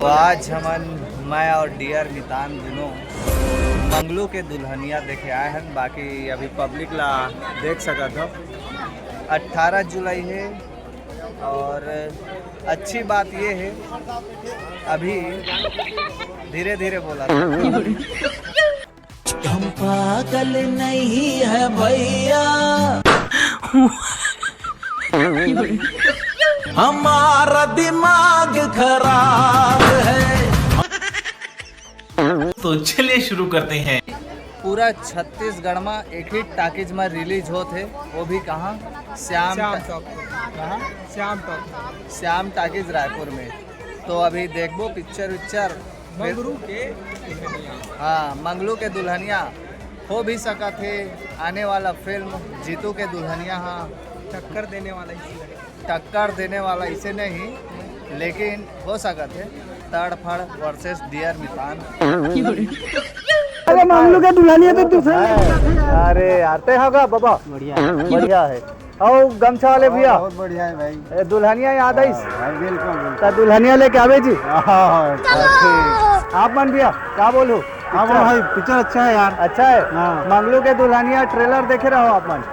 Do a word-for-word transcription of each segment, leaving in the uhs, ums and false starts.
तो आज हमन, मैं और डियर मितान दोनों मंगलू के दुल्हनिया देखे आए हैं। बाकी अभी पब्लिक ला देख सकत हो, अट्ठारह जुलाई है। और अच्छी बात ये है, अभी धीरे धीरे बोला था। हम पागल नहीं है भैया, हमारा दिमाग खराब है। तो चलिए शुरू करते हैं। पूरा छत्तीसगढ़ में एक ही टाकीज में रिलीज होत है, वो भी कहाँ? श्याम श्याम टा- टॉक। कहाँ? श्याम टॉक। श्याम टाकीज रायपुर में। तो अभी देखबो पिक्चर विक्चर। मंगरू के दुल्हनिया। हाँ, मंगलू के दुल्हनिया हो भी सकत है। आने वाला फिल्म जीतू के दुल्हनिया, हाँ, टक्कर देने वाला इसी लगे। टक्कर देने वाला इसे नहीं, लेकिन हो सकत है तड़फड़ वर्सेस डियर मितान। अरे मंगलू के दुल्हनिया तो दूसरा। अरे यार, ते होगा बाबा। बढ़िया है। बढ़िया है। और गमछा वाले भैया, बहुत बढ़िया है भाई। ए, दुल्हनिया याद आई? हाँ, भाई, बिल्कुल, बिल्कुल। तो दुल्हनिया लेके आवे जी। हाँ, हाँ, हाँ। ठीक। आप मन भैया, क्या बोलू? हाँ, पिक्चर? भाई, पिक्चर अच्छा है यार। अच्छा है? हाँ। मंगलू के दुल्हनिया ट्रेलर देखे रहो आप मन?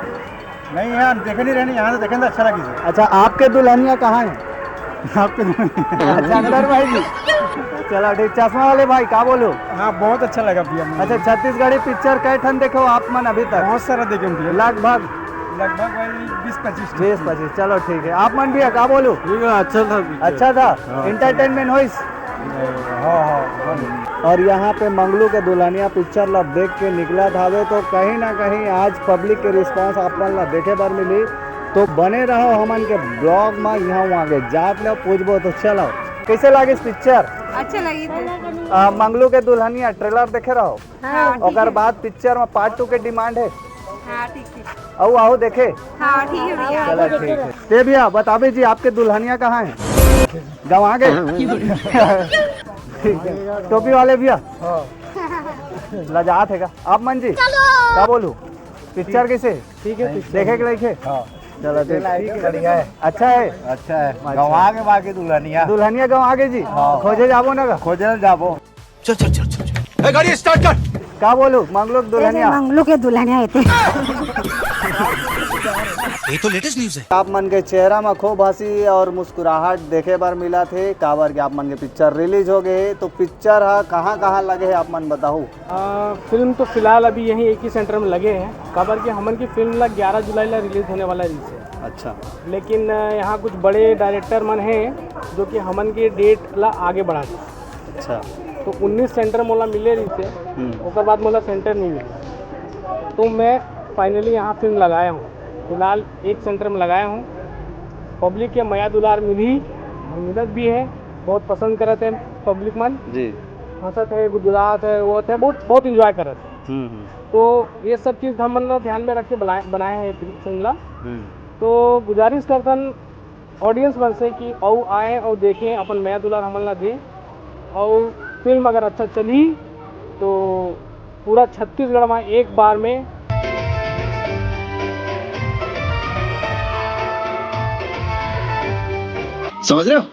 नहीं यार, देखे नहीं रहने, यहाँ से देखें तो अच्छा लगी। अच्छा, आपके दुल्हनिया कहाँ है? आपके दुल्हनिया। अच्छा, अंदर भाई जी। चलो ठीक, चश्मा वाले भाई, का बोलू? हाँ, बहुत अच्छा लगा भैया मुझे। अच्छा, छत्तीसगढ़ी पिक्चर कै ठन देखे हो आप मन अभी तक? बहुत सारा देखे हम भैया। लगभग? लगभग भाई बीस पच्चीस ठन। बीस पच्चीस, चलो ठीक है। आप मन भैया, का बोलू? ठीक है, अच्छा था पिक्चर। अच्छा था? हाँ, अच्छा। एंटरटेनमेंट होइस? हाँ, हाँ, हाँ। और यहाँ पे मंगलू के दुल्हनिया पिक्चर ला देख के निकलत हावे, तो कहीं ना कहीं आज पब्लिक के रिस्पांस आप मन ला देखे बर मिली। तो बने रहो हमन के ब्लॉग में, यहाँ वहाँ के जात ले पूछबो। तो चलो, कैसे लागिस पिक्चर? अच्छा लगी थी। आ, मंगलू के दुल्हनिया ट्रेलर देखे रहो। हाँ, ठीक ओकर है। बाद पिक्चर में पार्ट टू के डिमांड है। हाँ, ठीक, ठीक। अउ आहो देखे। हाँ, ठीक है भैया। चलो ठीक है। ते भैया बताबे जी, आपके दुल्हनिया कहाँ है? गंवा गे? ठीक है। टोपी वाले भैया? हाँ। लजात है का? आप मन जी? चलो। का बोलू? पिक्चर कैसे? ठीक है, पिक्चर। देखे के लायक है? हाँ। चलो ठीक है। बढ़िया है। अच्छा है? अच्छा है। अच्छा। गंवा गे बाकी दुल्हनिया। दुल्हनिया गंवा गे जी? हाँ। खोजे जाबो ना का? खोजे जाबो। चल, चल, चल, चल, चल। ए, गाड़ी स्टार्ट कर। का बोलू, मंगलू के दुल्हनिया? अरे, मंगलू के दुल्हनिया एते। ये तो लेटेस्ट न्यूज़ है। आप मन के चेहरा में खूब हंसी और मुस्कुराहट देखे बर मिलत हे, काबर के आप मन के पिक्चर रिलीज हो गए हे। तो पिक्चर ह कहाँ-कहाँ लगे हे, आप मन बताहू। आ, फिल्म तो फिलहाल अभी यहीं एक ही सेंटर में लगे हैं, काबर के हमन की फिल्म ला ग्यारह जुलाई ला रिलीज होने वाला रहिस हे। अच्छा। लेकिन, अ, यहाँ कुछ बड़े डायरेक्टर मन हैं जो कि हमन के डेट ला आगे बढ़ा दे। अच्छा। तो उन्नीस सेंटर मोला मिले रहिस हे, हम्म। ओकर बाद मोला सेंटर नहीं मिले। तो मैं फाइनली यहाँ फिल्म लगाया हूँ, फिलहाल एक सेंटर में लगाया हूँ। पब्लिक के मया दुलार मिली, मिलत भी है, बहुत पसंद करत है पब्लिक मन। जी। हंसत है, गुदगुदात है, वो है, बहुत, बहुत एंजॉय करत है। हम्म, हम्म। तो ये सब चीज़ हमन ला ध्यान में रख के बनाए, बनाए हैं फिल्म ला। हम्म। तो गुजारिश करथन ऑडियंस मन से कि अउ आए अउ देखें, अपन मया दुलार हमन ला दे। अउ फिल्म अगर अच्छा चलही तो पूरा छत्तीसगढ़ में एक बार में। समझ रहे हो?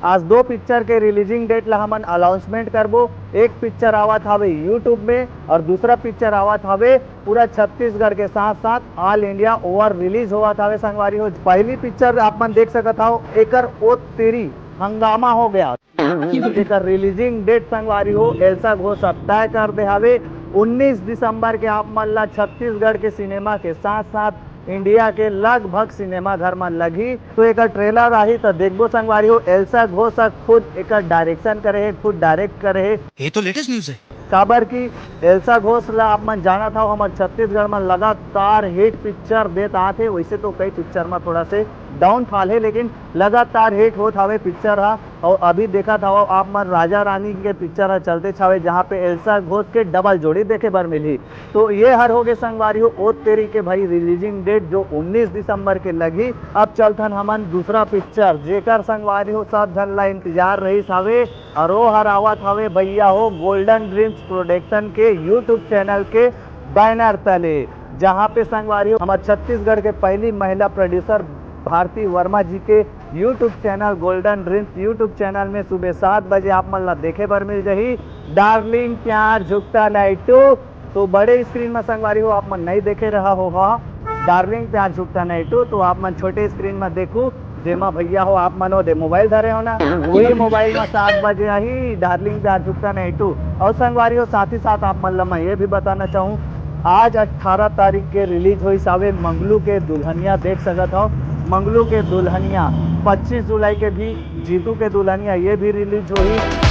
आज दो पिक्चर के रिलीजिंग डेट ला हमन अनाउंसमेंट करबो। एक पिक्चर आवत हवे YouTube में और दूसरा पिक्चर आवत हवे पूरा छत्तीसगढ़ के साथ साथ ऑल इंडिया ओवर रिलीज होवत हवे संगवारी हो। पहली पिक्चर आप मन देख सकत हव, एकर ओ तेरी हंगामा हो गया। एकर रिलीजिंग डेट संगवारी हो एल्सा घोष अब तय कर दे हवे। उन्नीस दिसंबर के आप मन ला छत्तीसगढ़ के सिनेमा के साथ साथ इंडिया के लगभग सिनेमा घर म लगही। तो एकर ट्रेलर आही त देखबो संगवारी हो, एल्सा घोष ह खुद एकर डायरेक्शन करे हे, खुद डायरेक्ट करे हे। ये तो लेटेस्ट न्यूज़ है। काबर कि एल्सा घोष ला आप मन जानत हव, हमर छत्तीसगढ़ म लगातार हिट पिक्चर देत आत हे। वैसे तो कई पिक्चर म थोड़ा से डाउनफॉल हे, लेकिन लगातार हिट होत हवे पिक्चर ह। अउ अभी देखत हव आप मन, राजा रानी के पिक्चर ह चलते छावे, जहाँ पे एल्सा घोष के डबल जोड़ी देखे बर मिलही। तो ये हर होगे संगवारी हो ओ तेरी के भाई रिलीजिंग डेट, जो उन्नीस दिसंबर के लगही। अब चलथन हमन दूसरा पिक्चर, जेकर संगवारी हो सब झन ला इंतजार रहिस हवे, और वो हर आवत हवे भैया हो गोल्डन ड्रीम्स प्रोडक्शन के YouTube चैनल के बैनर तले, जहाँ पे संगवारी हो हमर छत्तीसगढ़ के पहली महिला प्रोड्यूसर भारती वर्मा जी के YouTube channel Golden Dreams YouTube channel में सुबह सात बजे आप मन ला देखे बर मिल जाही डार्लिंग प्यार झुकता नहीं टू। तो बड़े स्क्रीन में संगवारी हो आप मन नहीं देखे रहा हो हा डार्लिंग प्यार झुकता नहीं टू, तो आप मन छोटे स्क्रीन में देखू, जेमा भैया हो आप मन ओदे मोबाइल धरे हो ना, वही मोबाइल में सात बजे आही डार्लिंग प्यार झुकता नहीं टू। और संगवारी हो साथ ही साथ आप मन ला मैं ये भी बताना चाहूँ, आज अठारह तारीख के रिलीज होइस हावे मंगलू के दुल्हनिया, देख सकत हो मंगलू के दुल्हनिया। पच्चीस जुलाई के भी जीतू के दुल्हनिया ये भी रिलीज होही।